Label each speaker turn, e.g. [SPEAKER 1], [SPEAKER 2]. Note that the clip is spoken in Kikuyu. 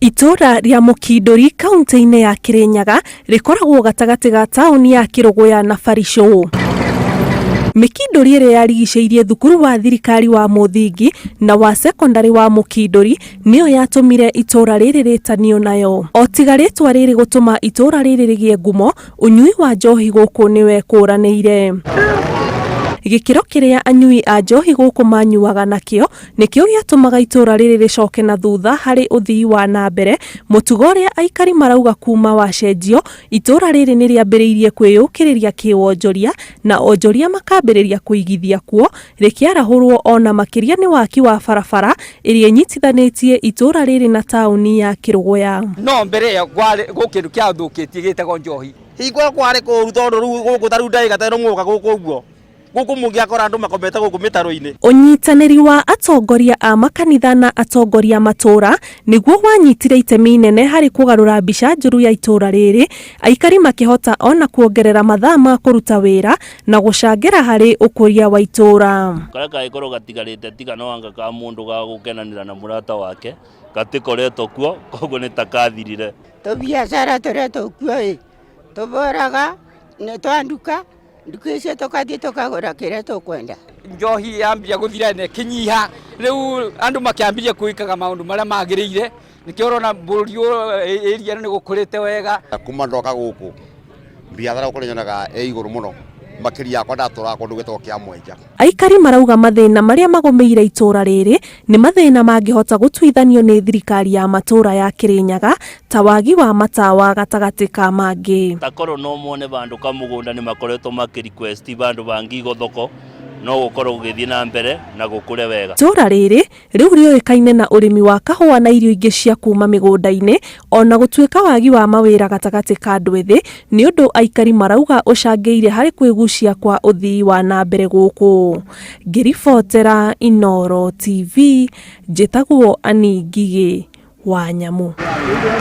[SPEAKER 1] Itũũra rĩa Mũkindũri kaunti-inĩ ya Kĩrĩnyaga rĩkoragwo gatagatĩ ga taũni ya Kĩrũgũya na Baricũ. Mĩkindũri ĩrĩa yarigicĩirie thukuru wa thirikari wa mũthingi na wa sekondarĩ wa Mũkindũri nĩyo yatũmire itũũra rĩrĩ rĩtanio nayo. O tiga rĩtwa rĩrĩ gũtũma itũũra rĩrĩ rĩgĩe ngumo, ũnyui wa njohi gũkũ nĩwekũranĩire. Gĩkĩro kĩrĩa anyui a njohi gũkũ manyuaga nakĩo nĩkĩo gĩatũmaga itũũra rĩrĩ rĩcoke na thutha harĩ ũthii wa na mbere, mũtugo ũrĩa aikari marauga kuma wacenjio, itũũra rĩrĩ nĩrĩambĩrĩirie kwĩyũkĩrĩria kĩwonjoria na onjoria makambĩrĩria kũigithia kuo, rĩkĩarahũrwo ona makĩria nĩ waki wa barabara ĩrĩa ĩnyitithanĩtie itũũra rĩrĩ na taũni ya Kĩrũgũya.
[SPEAKER 2] No mbere ĩyo kwarĩ gwĩ kĩndũ kĩathũkĩtie gĩtagwo njohi.
[SPEAKER 3] Hingo ĩyo kwarĩ kũũru tondũ rĩu gũkũ ta rĩu ndagĩka ta ĩno mwoka gũkũ ũguo, gũkũ mũngĩakora andũ makomete gũkũ mĩtaro-inĩ.
[SPEAKER 1] Ũnyitanĩri wa atongoria a makanitha na atongoria a matũũra nĩguo wanyitire itemi inene harĩ kũgarũra mbica njũru ya itũũra rĩrĩ, aikari makĩhota ona kuongerera mathaa ma kũruta wĩra na gũcangĩra harĩ ũkũria wa itũũra.
[SPEAKER 4] Karĩa kangĩkorwo gatigarĩte tiga no anga ka mũndũ ga gũkenanĩra na mũrata wake gatikoretwo kuo koguo nĩ ta kathirire.
[SPEAKER 5] Tũbiacara tũrĩa tũkuo ĩ, tũboraga nĩ twa nduka, nduka icio tũkathiĩ tũkagũra kĩrĩa tũkwenda.
[SPEAKER 2] Njohi yambia gũthira na ĩkĩnyiha, rĩu andũ makĩambia gwĩkaga maũndũ marĩa magĩrĩire, nĩkĩo ũrona bũrũri ũyũ area ĩno nĩ gũkũrĩte wega.
[SPEAKER 3] Kuma ndoka gũkũ biathara gũkũ nĩnyonaga ĩ igũrũ mũno makĩria yakwa ndatũraga kũndũ gwĩtagwo Kĩamwenja.
[SPEAKER 1] Aikari marauga mathĩna marĩa magũmĩire itũũra rĩrĩ nĩ mathĩna mangĩhota gũtuithanio nĩ thirikari ya matũũra ya Kĩrĩnyaga ta wagi wa matawa gatagatĩ ka mangĩ.
[SPEAKER 4] Takorwo no mone vandũ kamũgũnda nĩ makoretwo makĩ request vandũ bangĩ igothoko no gũkorwo gũgĩthiĩ na mbere na gũkũre wega.
[SPEAKER 1] Itũũra rĩrĩ rĩu rĩũĩkaine na ũrĩmi wa kahũa na irio ingĩ cia kuma mĩgũnda-inĩ ona gũtuĩka wagi wa mawĩra gatagatĩ ka andũ ethĩ nĩ ũndũ aikari marauga ũcangĩire harĩ kwĩgucia kwa ũthii wa na mbere gũkũ. Ngĩribotera Inooro TV, njĩtagwo Annie Ngigĩ wa Nyamu.